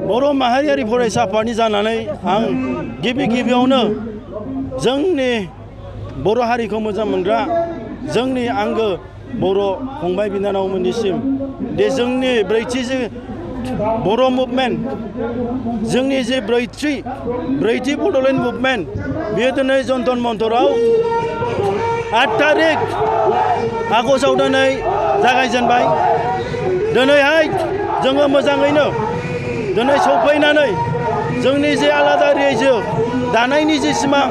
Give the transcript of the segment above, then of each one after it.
बर' माहारियारि फरायसा आफादनि जानानै आं गिबियावनो जोंनि बर' हारिखौ मोजां मोनग्रा जोंनि आंगो बर' फंबाय बिनानावमोननिसिम दे जोंनि ब्रैथि बर' मुभमेन्ट जोंनि जे ब्रैथि बड'लेण्ड मुभमेन्ट बेयो दिनै जन्तर मन्तराव 8 तारिख आगष्टआव दिनै जागायजेनबाय। दिनैहाय जोङो मोजाङैनो दिनै सफैनानै जोंनि जे आलादा रायजो दानायनि जे सिमां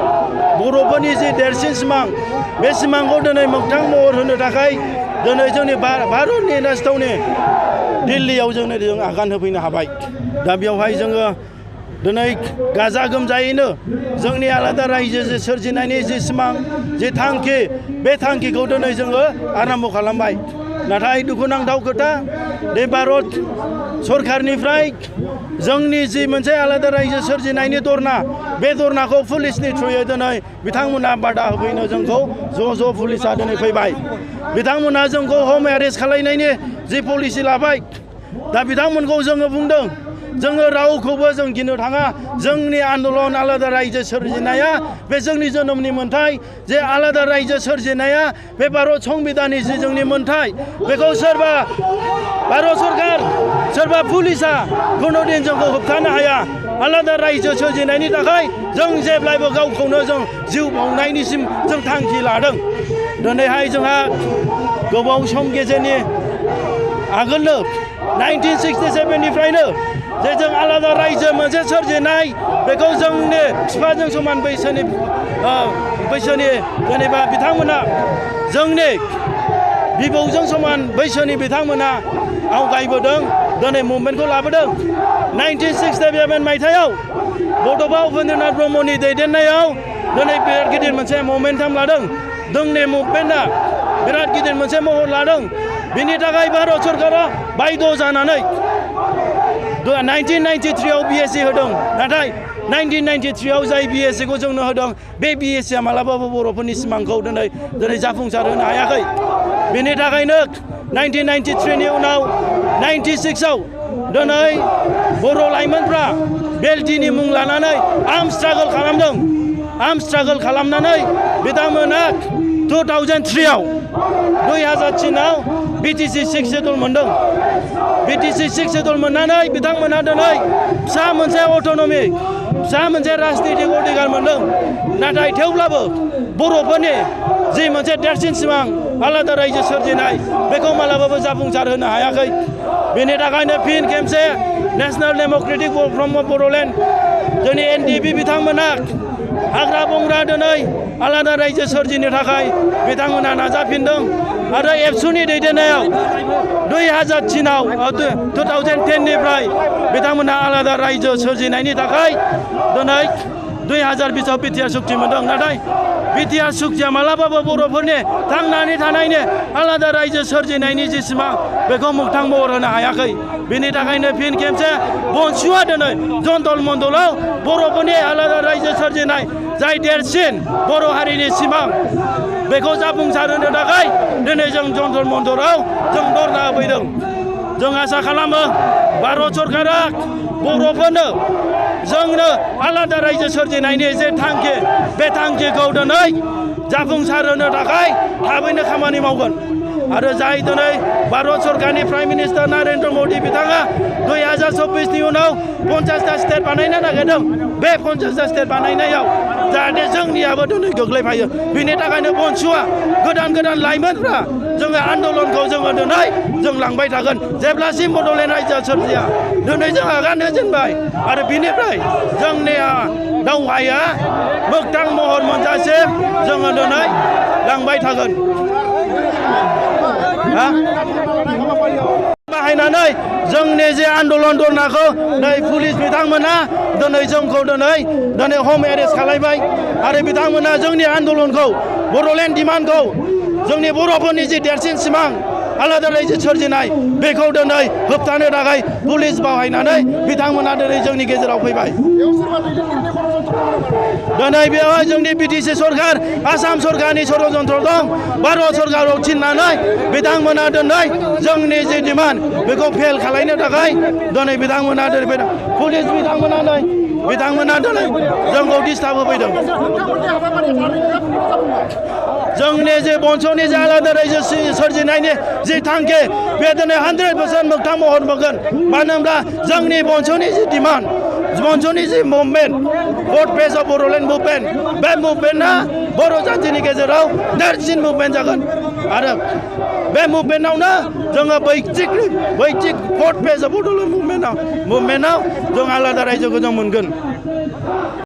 बर'फोरनि जे देरसिन सिमां बे सिमांखौ दिनै मोगथां महर होनो थाखाय दिनै जोंनि भारतनि राजथावनि दिल्लीयाव जों आगान होफैनो हाबाय। दा बेवहाय जोङो दिनै गाजा गोमजायैनो जोंनि आलादा रायजो जे सोरजिनायनि जे सिमां जे थांखि बे थांखिखौ दिनै जोङो आराम्भ खालामबाय। नाथाय दुखुनांथाव खोथा बे भारत सरकारनिफ्राय जोंनि जि मोनसे आलादा रायजो सोरजिनायनि धरना बे धरनाखौ पुलिसनि थ्रुयै दिनै बिथांमोना बादा होफैनो जोंखौ ज' पुलिसा दिनै फैबाय। बिथांमोना जोंखौ हम एरेस्ट खालामनायनि जि पलिसि लाबाय। दा बिथांमोनखौ जोङो बुंदों जोङो रावखौबो जों गिनो थाङा। जोंनि आन्दलन आलादा रायजो सोरजिनाया बे जोंनि जोनोमनि मोन्थाय जे आलादा रायजो सोरजिनाया बे भारत संबिधाननि जि जोंनि मोन्थाय बेखौ सोरबा भारत सरकार सोरबा पुलिसा खुनुदिन जोंखौ होबथानो हाया। आलादा रायजो सोरजिनायनि थाखाय जों जेब्लायबो गावखौनो जों जिउ बाउनायनिसिम जों थांखि लादों। दिनैहाय जोंहा गोबाव सम गेजेरनि आगोलनो 1967निफ्रायनो जे जों आलादा रायजो मोनसे सोरजिनाय बेखौ जोंनि बिफाजों समान बैसोनि जेनेबा बिथांमोना जोंनि बिबौजों समान बैसोनि बिथांमोना आवगायबोदों दिनै मुभमेन्टखौ लाबोदों। 1967 मायथाइयाव बड'फा उपेन्द्रनाथ ब्रह्मनि दैदेननायाव दिनै बिराद गिदिर मोनसे ममेन्टाम लादों। जोंनि मुभमेन्टआ बिराद गिदिर मोनसे महर लादों। बिनि थाखाय भारत सरकारा बायद' जानानै 1993आव BSc होदों। नाथाय 1993आव जाय BScखौ जोंनो होदों बे BScआ मालाबाबो बर'फोरनि सिमांखौ दिनै जाफुंसार होनो हायाखै। बेनि थाखायनो 1993नि उनाव 96आव दिनै बर' लाइमोनफ्रा बेलटिनि मुं लानानै आर्म स्ट्रागल खालामदों। आर्म स्ट्रागल खालामनानै बिथांमोना 2003आव 2003आव BTC 6 सेडुल मोनदों। BTC 6 सेडुल मोननानै बिथांमोना दिनै फिसा मोनसे अट'नमि फिसा मोनसे राजनितिक अधिकार मोनदों। नाथाय थेवब्लाबो बर'फोरनि जि मोनसे देरसिन सिमां आलादा रायजो सोरजिनाय बेखौ मालाबाबो जाफुंसार होनो हायाखै। बेनि थाखायनो फिन खेबसे national Democratic front of Bodoland जोंनि NDP बिथांमोना हाग्रा बंग्रा दिनै आलादा रायजो सोरजिनो थाखाय बिथांमोना नाजाफिनदों। आरो एबसुनि दैदेननायाव 2010निफ्राय बिथांमोना आलादा रायजो सोरजिनायनि थाखाय दिनै 2020आव बिटिआर सुक्ति मोनदों। नाथाय बिटिआर सुक्तिया मालाबाबो बर'फोरनि थांनानै थानायनि आलादा रायजो सोरजिनायनि जि सिमां बेखौ मोगथां महर होनो हायाखै। बेनि थाखायनो फिन खेबसे बनसुआ दिनै जन्तर मन्तराव बर'फोरनि आलादा रायजो सोरजिनाय जाय देरसिन बर' हारिनि सिमां बेखौ जाफुंसार होनो थाखाय दिनै जों जन्तर मन्तराव जों धरना होफैदों। जों आसा खालामो भारत सरकारा बर'फोरनो जोंनो आलादा रायजो सोरजिनायनि जे थांखि बे थांखिखौ दिनै जाफुंसार होनो थाखाय थाबैनो खामानि मावगोन। आरो जाय दिनै भारत सरकारनि प्राइम मिनिस्टार नरेन्द्र मदि बिथाङा 2024नि उनाव 50टा स्टेट बानायनो नागिरदों। बे 50टा स्टेट बानायनायाव जाहाथे जोंनियाबो दिनै गोग्लैफायो। बिनि थाखायनो बनसुआ गोदान लाइमोनफ्रा जोङो आन्दलनखौ जोङो दिनै जों लांबाय थागोन जेब्लासिम बड'लेण्ड रायजोआ सोरजिया। दिनै जों आगान होजेनबाय आरो बिनिफ्राय जोंनि दावहाया मोगथां महर मोनजासिम जोङो दिनै लांबाय थागोन। बाहायनानै जोंनि जे आन्दलन धरनाखौ नै पुलिस बिथांमोना दिनै जोंखौ दिनै हम एरेस्ट खालामबाय। आरो बिथांमोना जोंनि आन्दलनखौ बड'लेण्ड डिमान्डखौ जोंनि बर'फोरनि जि देरसिन सिमां आलादा रायजो सोरजिनाय बेखौ दिनै होबथानो थाखाय पुलिस बाहायनानै बिथांमोना दिनै जोंनि गेजेराव फैबाय दिनै बेवहाय जोंनि बिटिसि सरकार आसाम सरकारनि षड़यन्त्र दं भारत सरकाराव थिननानै बिथांमोना दिनै जोंनि जे डिमान्ड बेखौ फेल खालामनो थाखाय दिनै बिथांमोना दिनै पुलिस बिथांमोना दिनै जोंखौ डिस्टार्ब होफैदों जोंनि जे बंस'नि जे आलादा रायजो सोरजिनायनि जि थांखि बे दिनै 100% मोगथां महर मोनगोन मानो होनब्ला जोंनि बंस'नि जि डिमान्ड बंस'नि जि movement fourth phase of Bodoland movement बे मुभमेन्टआ बर' जाथिनि गेजेराव देरसिन मुभमेन्ट जागोन आरो बे मुभमेन्टआवनो जोङो बैथिक फर्थ फेज अफ बड'लेण्ड मुभमेन्टआव जों आलादा रायजोखौ जों मोनगोन